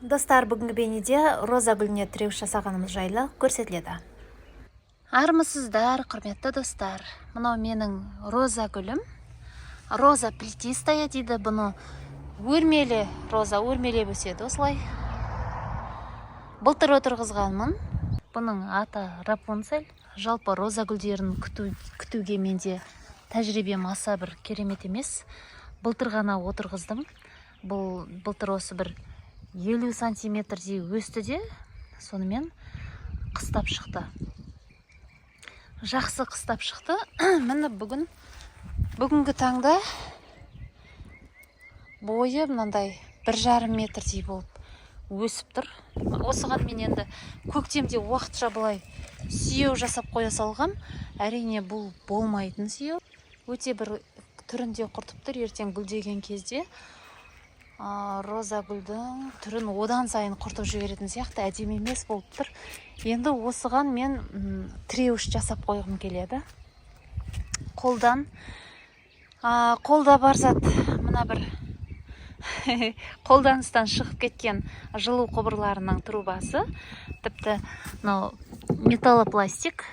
Достар, бүгінгі бейнеде роза гүліне тіреуіш жасағанымыз жайлы көрсетіледі. Армысыздар, құрметті достар. Мынау менің роза гүлім. Роза плетистая дейді бұны. Өрмелі роза, өрмелеп өседі осылай. Былтыр отырғызғанмын. Бұның аты Рапунцель. Жалпы роза гүлдерін күтуге менде тәжірибем аса бір керемет емес. Былтыр ғана отырғыздым. Бұл былтыр осы бір 50 сантиметрдей өсті де, сонымен қыстап шықты. Жақсы қыстап шықты. Міне бүгінгі таңда бойы мынандай 1,5 метрдей болып өсіп тұр. Осыған мен енді көктемде уақытша былай сүйеу жасап қоя салғам. Әрине бұл болмайтын сүйеу. Өте бір түрінде құртып тұр. Ертең гүлдеген кезде роза гүлдің түрін одан сайын құртып жіберетін сияқты, әдемі емес болып тұр. Енді осыған мен тіреуіш жасап қойғым келеді. Қолдан, қолда бар зат, мына бір қолданыстан шығып кеткен жылу құбырларының трубасы, тіпті мынау металлопластик.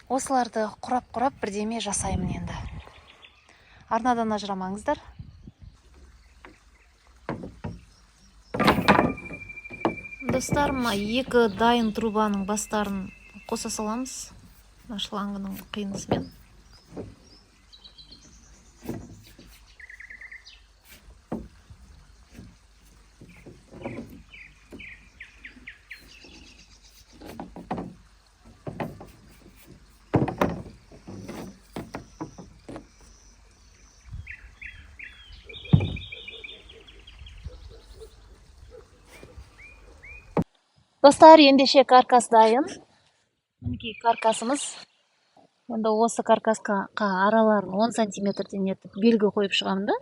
Осыларды құрап-құрап бірдеме жасаймын енді. Арнадан ажырамаңыздар. Достар, мына екі дайын трубаның бастарын қоса саламыз. Мына шлангының қиындысымен. Достар, ендеше каркас дайын. Мінекей каркасымыз. Енді осы каркасқа араларын 10 сантиметрден етіп белгі қойып шығамын да.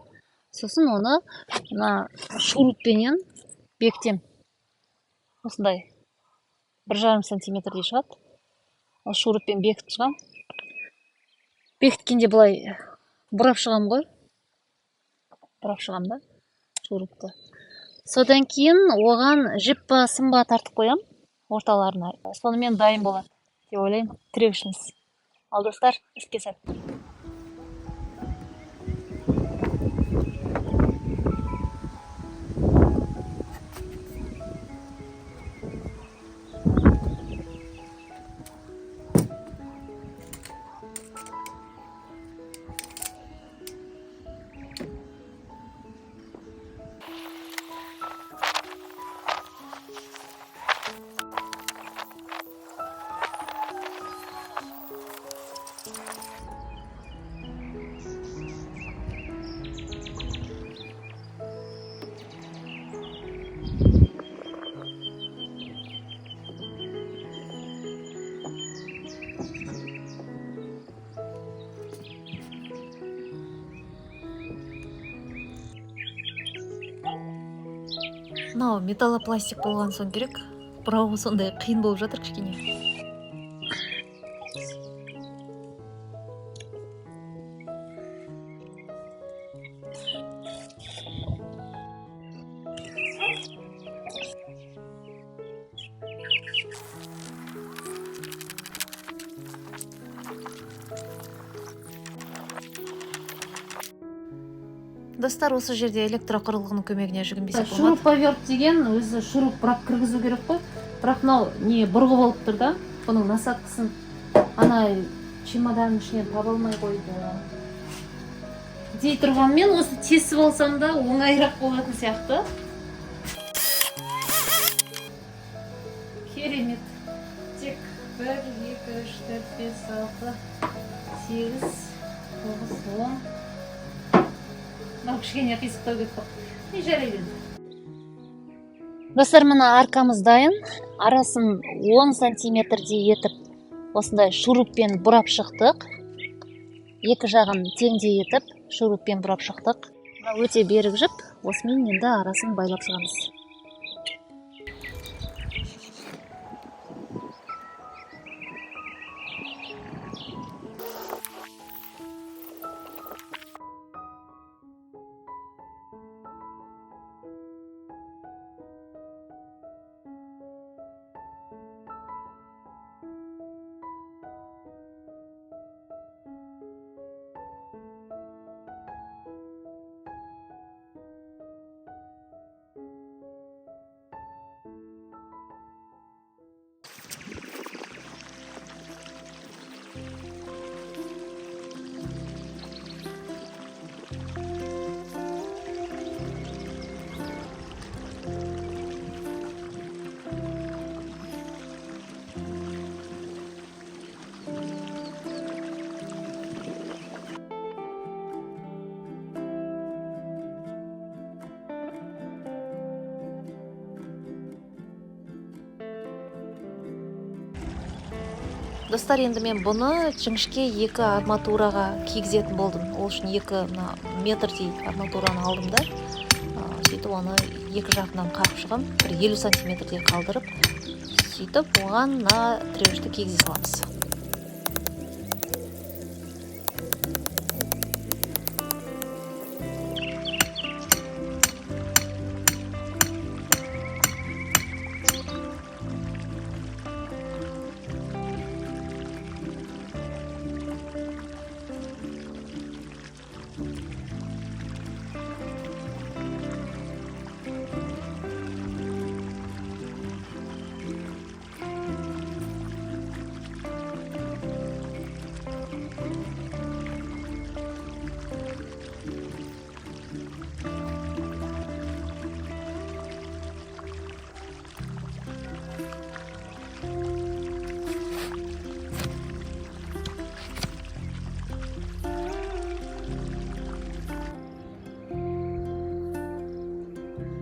Сосын оны мына шуруппенен бекітемін. Осындай 1,5 сантиметрдей шығады. Ол шуруппен бекітіп шығамын. Бекіткенде былай бұрап шығамын ғой. Бұрап шығамын да шурупты. Содан кейін оған жіп па, сым ба тартып қоямын орталарына. Сонымен дайын болады деп ойлаймын тіреуішіміз. Ал достар, іске сәт. Мынау металлопластик болған соң керек, бұрауы сондай қиын болып жатыр кішкене. Достар, осы жерде электроқұрылғының көмегіне жүгінбесек болмады. Шуруповерт деген өзі шуруп бұрап кіргізу керек қой. Бірақ мынау не бұрғы болып тұр да, бұның насадкасын ана чемоданның ішінен таба алмай қойды. Дей тұрғанмен осы тесіп алсам да оңайырақ болатын сияқты. Керемет. Тек 1, 2, 3, 4, 5, 6, 8, 9, 10. Мынау кішкене қисықтау кетіп қалды. Не жарайды енді. Достар, мына аркамыз дайын. Арасын 10 сантиметрдей етіп осындай шуруппен бұрап шықтық. Екі жағын теңдей етіп шуруппен бұрап шықтық. Мына өте берік жіп. Осымен енді арасын байлап шығамыз. Достар, енді мен бұны жіңішке екі арматураға кигізетін болдым. Ол үшін екі мына метрдей арматураны алдым да, сөйтіп оны екі жағынан қағып шығам, бір 50 сантиметрдей қалдырып, сөйтіп оған мына тіреуішті кигізе саламыз.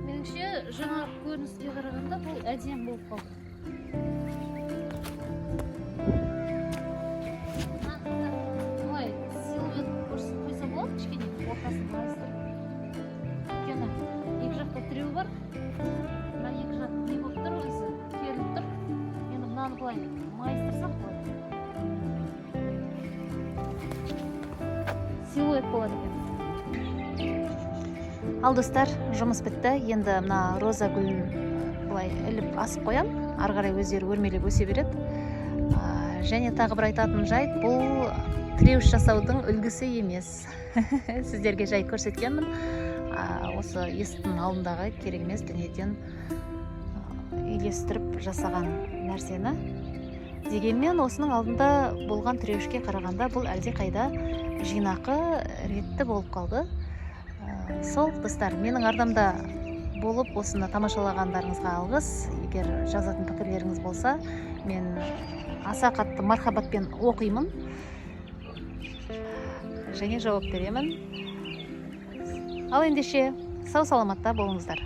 Меніңше, жаңа көрініске қарағанда бұл әдемі болып қалды. Былай силуэт қойса болады, кішкене ортасын майыстырып. Өйткені екі жақта тіреу бар. Мына екі жақ не болып тұр өзі, керіліп тұр. Енді мынаны былай майыстырсақ былай. Силуэт болады екен. Ал достар, жұмыс бітті. Енді мына роза гүлін былай іліп асып қоям. Ары қарай өздері өрмелеп өсе береді. Және тағы бір айтатын жайт, бұл тіреуіш жасаудың үлгісі емес. Сіздерге жай көрсеткенмін. Осы есіктің алдындағы керек емес дүниеден үйлестіріп жасаған нәрсені. Дегенмен осының алдында болған тіреуішке қарағанда бұл әлдеқайда жинақы, ретті болып қалды. Сол достар, менің ардамда болып осыны тамашалағандарыңызға алғыс. Егер жазатын пікірлеріңіз болса, мен аса қатты мархабатпен оқимын және жауап беремін. Ал ендеше, сау саламатта болыңыздар.